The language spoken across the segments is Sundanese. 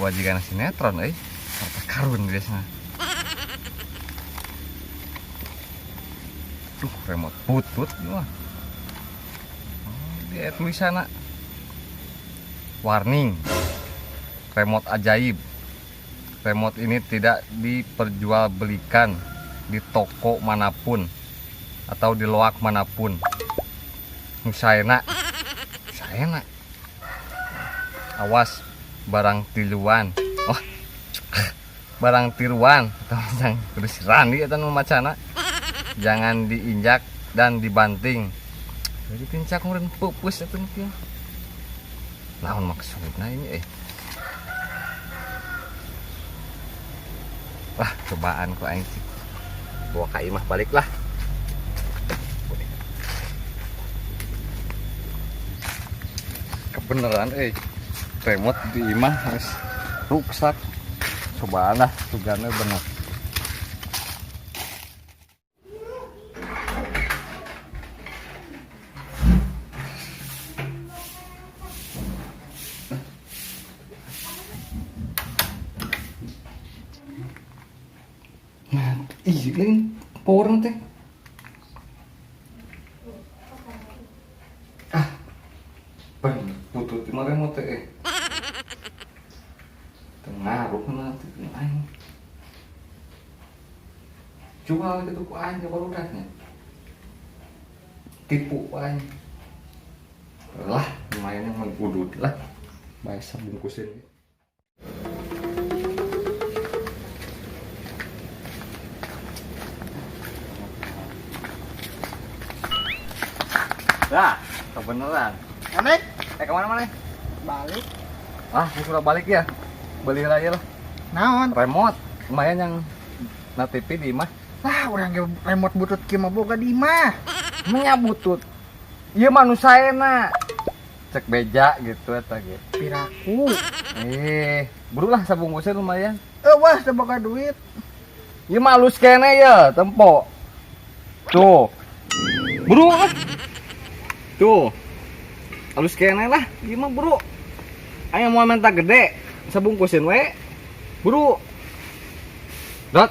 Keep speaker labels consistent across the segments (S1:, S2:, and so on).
S1: Buat jika sinetron euy. Harta karun biasanya. Duh, remote butut mah. Oh, dia tulisanna. Warning. Remote ajaib. Remote ini tidak diperjualbelikan di toko manapun atau di loak manapun. Nu saena. Saena. Awas barang tiluan. Oh. Barang tiruan atau yang terus randi eta nu macana. Jangan diinjak dan dibanting. Jadi tincak meureun pupus eta nu kieu. Naon maksudna ini eh? Wah, cobaan ku aing sih. Bawa ka imah balik lah. Kebeneran eh. Remote di imah geus ruksak. Cobaan lah, sugana bener. Nah, iya lain power teh. Ah, bener butut di mah remote teh. Eh. Teu ngaruh nanti aing. Jual gitu ku aing ke barudaknya. Tipu ku aing. Lah, lumayan yang udud lah. Bae sabungkusin. Lah, kebeneran.
S2: Anek,
S1: Eh, kemana mana?
S2: balik.
S1: Ah, ini sudah balik ya. Beli aja lah.
S2: Naon?
S1: Remote. Lumayan yang na TV di imah.
S2: Lah, urang ge remote butut kieu mah boga di imah.
S1: Menyabutut. Ieu mah nu saena. Cek beja gitu eta ge.
S2: Piraku.
S1: Eh, buru lah sabungkusnya lumayan.
S2: Eh, wah, teu boga duit.
S1: Ieu mah alus kene ya, tempo. Tuh. Buru lah. Tuh. Alus kene lah, ieu mah buru. Ayo mau minta gede, sabungkusin we. Buru. Dot.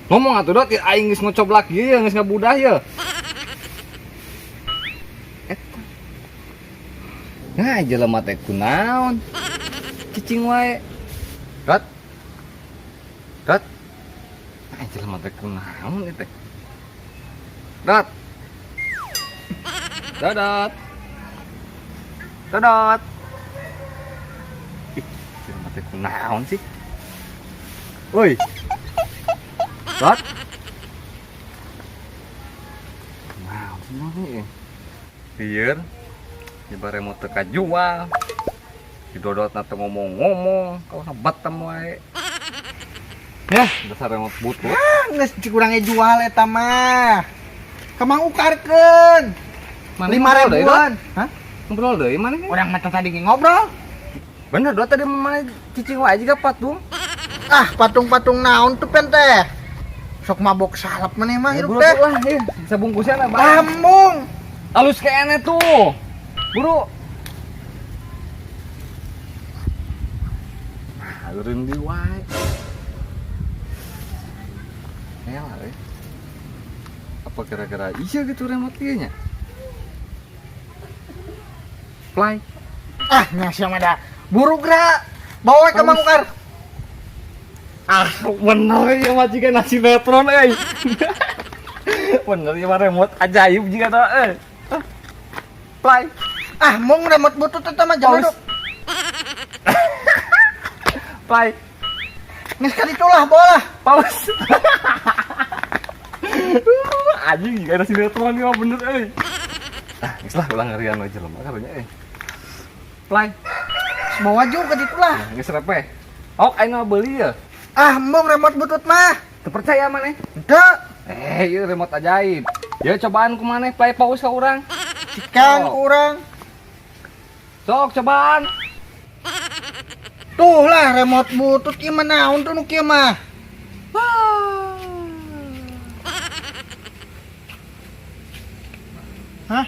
S1: Ngomong atuh Dot, aing geus ngocoblak ieu ya, geus ngabudah ya. Eta. Nah, jelema teh kunaon? Cicing wae. Dot. Dot. Nah, jelema teh kunaon ieu teh? Dot. Dodot. Dodot. Ih, jelema teh kunaon sih? Woi. Dot. Kunaon sih ini? Lieur. Nyebar remote teu kajual. Didodot na teu ngomong-ngomong, kalau betem wae. Ya, dasar remote butut.
S2: Ah, geus cik urang ge jual eta mah. Ka Mang ukarkeun.
S1: Mana
S2: Lima
S1: ngobrol deui,
S2: ribuan.
S1: Dot?
S2: Hah?
S1: Ngobrol deui mana?
S2: Urang mah tadi ge ngobrol.
S1: Bener dot tadi mana cicing wae juga patung.
S2: Ah, patung-patung naon tuh pen teh. Sok mabok salep maneh mah
S1: Ya,
S2: hirup
S1: buru
S2: teh.
S1: tuh lah, ieu sabungkusnya lah, Bang.
S2: Lambung.
S1: Halus kayaknya tuh. Buru. Nah, eureun di wae. Elah, eh. Apa kira-kira iya gitu remote ieu nya? Play.
S2: Ah, nya sia mah da. Buru geura. Bawa we ka Mang Ukar.
S1: Ah, bener ya mah jiga nasi sinetron euy. Bener ya mah remote ajaib jiga tah euy. Ah. Play.
S2: Ah, mung remote butut eta mah jangan
S1: Paus.
S2: dok.
S1: Play.
S2: Geus ka ditu lah bola.
S1: Paus. Anjing jiga nasi sinetron ieu mah bener euy. Ah, geus lah ulah ngerian we jelema karunya euy. Play.
S2: Bawa juga ka ditu lah.
S1: Nah, geus repeh. Ok, aing mah beuli ya.
S2: Ah, mung remote butut mah.
S1: Teu percaya maneh?
S2: Henteu.
S1: Eh, ieu remote ajaib. Ya cobaan ku maneh play pause ka urang.
S2: Cikang
S1: Oh.
S2: urang.
S1: Sok cobaan.
S2: Tuh lah remote butut ieu mah naon tuh nu kieu mah. Hah?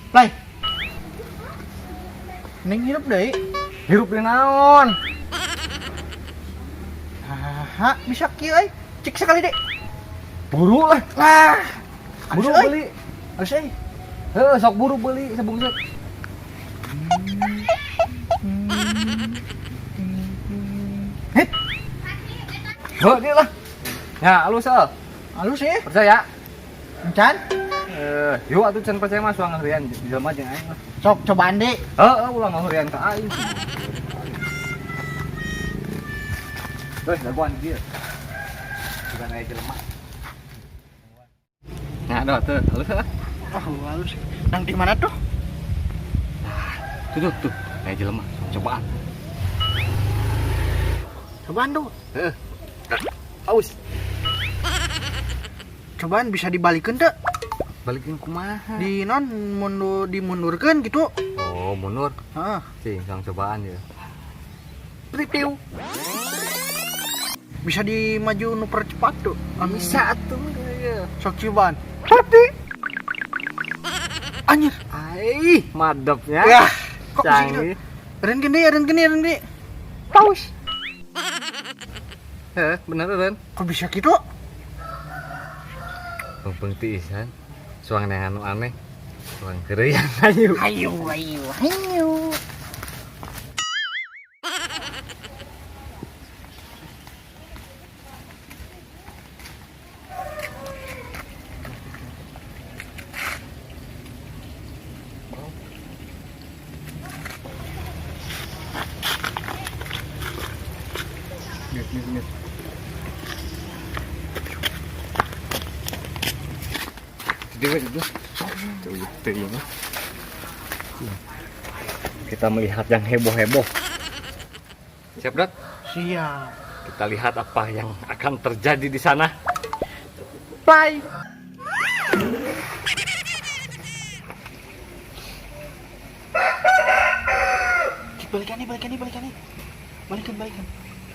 S2: Play. Neng hirup deui.
S1: Hirup di naon?
S2: Haha, bisa kieu euy. Cik sekali deh.
S1: Buru lah.
S2: Lah,
S1: Buru
S2: alus euy.
S1: beli.
S2: Alus euy.
S1: Heuh, sok buru beli sabungset.
S2: Hit.
S1: Heuh, dia lah. Ya, alus heuh.
S2: Alus ya.
S1: Percaya?
S2: Encan.
S1: Eh, yuk atuh can percaya mah suang ngahurian jelema jeung aing lah.
S2: Sok cobaan deh.
S1: Heeh, ulah ngahurian ka aing. Terus dagoan dia. Bukan aya jelema. Nah, doh tuh, halus heuh.
S2: Oh, halus. Nang di mana tuh?
S1: Tuh tuh tuh, aya jelema, cobaan.
S2: Cobaan tuh.
S1: Heeh. Aus.
S2: Cobaan bisa dibalikeun teu?
S1: Balikin kumaha?
S2: Di non mundur dimundurkeun gitu.
S1: Oh, mundur.
S2: Heeh.
S1: Sing, sang cobaan ya. Pripiu.
S2: Bisa dimaju nu percepat tuh. Anu
S1: Bisa atuh ya.
S2: Sok cobaan.
S1: Hati.
S2: Anjir.
S1: Ai, madepnya.
S2: Yah, kok bisa gitu?
S1: Canggih.
S2: Eren gede, eren gede, eren gede.
S1: Paus. Heh, bener Ren.
S2: Kok bisa gitu?
S1: Pengpeng tiisan. Suang neangan nu aneh. Suang heureuyan ayu.
S2: Ayo, ayo, ayo.
S1: Mit, mit, mit. Jadi itu. Tuh, tuh ini. Kita melihat yang heboh-heboh. Siap, Dot?
S2: Siap.
S1: Kita lihat apa yang akan terjadi di sana. Bye.
S2: Cik, balikan nih, balikan nih, balikan nih. Balikan, balikan.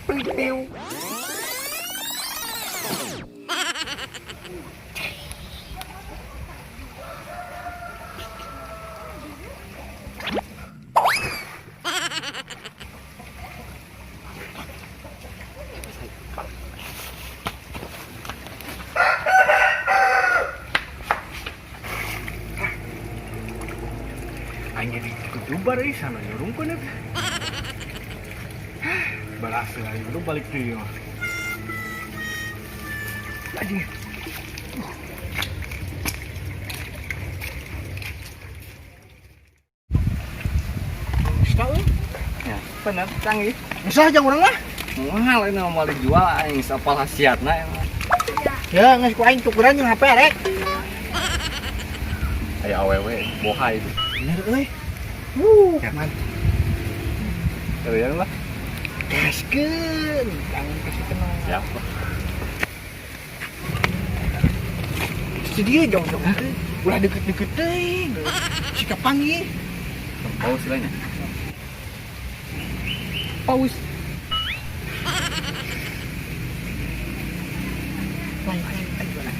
S1: Pripiu. Aing jadi kudubar euy sana nyurungkeun eta. Berhasil aing udah balik deui mah. Anjing.
S2: Bisa euy.
S1: Ya, bener canggih.
S2: Bisa aja urang mah.
S1: Moal ini mah dijual aing sapal khasiatna emang.
S2: Ya, geus ku aing tukeran jeung HP rek.
S1: Aya awewe bohai itu.
S2: Bener euy.
S1: Ya.
S2: Mantap.
S1: Kalian lah.
S2: Gaskeun. Jangan kasih kenal.
S1: Siap.
S2: Sedih jauh-jauh. Ulah deket-deket teuing. Sikap panggih.
S1: Paus lah nya. Paus.
S2: Lain, lain, ayo lah.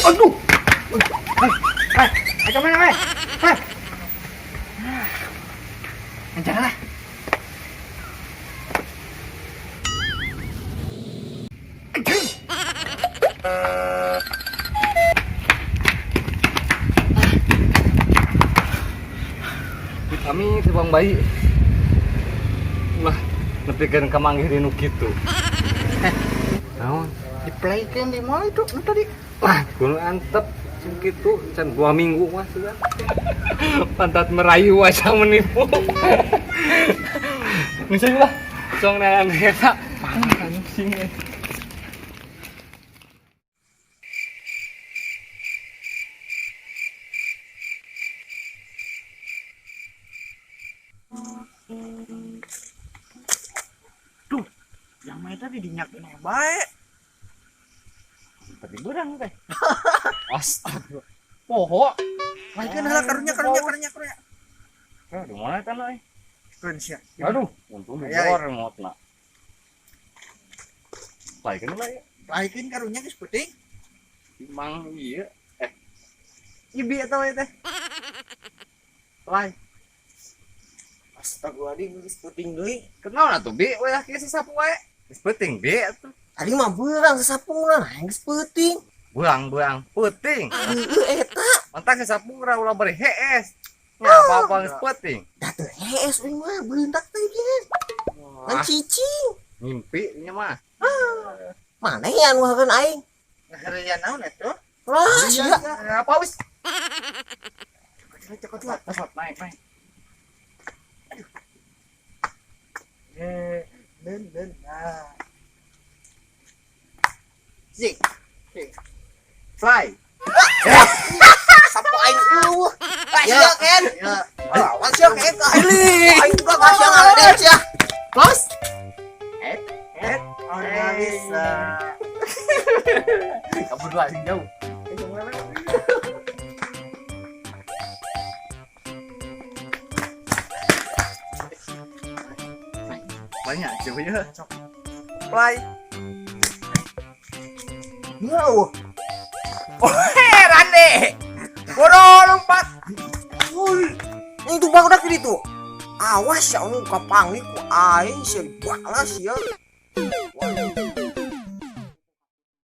S2: Aduh. Hei, ayo mana, hei? Hei. Jangan lah.
S1: Kami tebang bayi. Wah, nepikeun ka manggih dinu kitu. Naon?
S2: Diplaykeun di mall itu nu tadi.
S1: Wah, kudu antep sing kitu can 2 minggu mah sudah. Pantat merayu aja menipu. Geus lah. Song neangan eta. Sing.
S2: Tuh, yang main tadi dinyakin bae.
S1: Tapi berang teh. Astaga. Poho.
S3: Laikeun heula karunya karunya karunya karunya.
S1: Eh, di mana eta euy?
S3: Keun sia.
S1: Aduh, untung
S3: Aya,
S1: bor remote-na. Laikeun lah ya.
S3: Laikeun karunya geus peuting.
S1: Mang ieu. Eh,
S3: Ibi eta we teh. Lai. Astagfirullahaladzim, geus peuting deui.
S1: Kenaon atuh bi we kieu sasapu wae. Geus peuting bi atuh.
S4: Tadi mah beurang sasapuna, nah geus peuting.
S1: Beurang-beurang peuting.
S4: Heueuh eta.
S1: Mantap sasapu ulah bari hees. Nya apa-apa geus peuting.
S4: Da teu hees euy mah beundak teh ge. Ngan
S1: Wah,
S4: cicing.
S1: mimpi nya mah.
S4: Mana ya anu heureun aing?
S3: Ngaheureyan naon eta?
S4: Lah sia.
S1: Apa wis?
S3: Cokot cokot lah.
S1: Cepat naik naik.
S3: Eh, nen nen. Nah. Sing. Fly.
S4: Sapu aing eueuh. Ah sia Ken.
S3: Ya.
S4: Lawan sia Ken ka aing. Aing juga ka sia ngaledek sia. Los.
S1: Eh, eh,
S3: Oh, nggak bisa.
S1: Kabur lah sing jauh. Banyak coba ya.
S3: Fly.
S4: Wow.
S3: Heran deh. Bodoh lompat.
S4: Woi. Itu barudak di ditu. Awas ya anu kapanggih ku aing sia balas sia. Wah.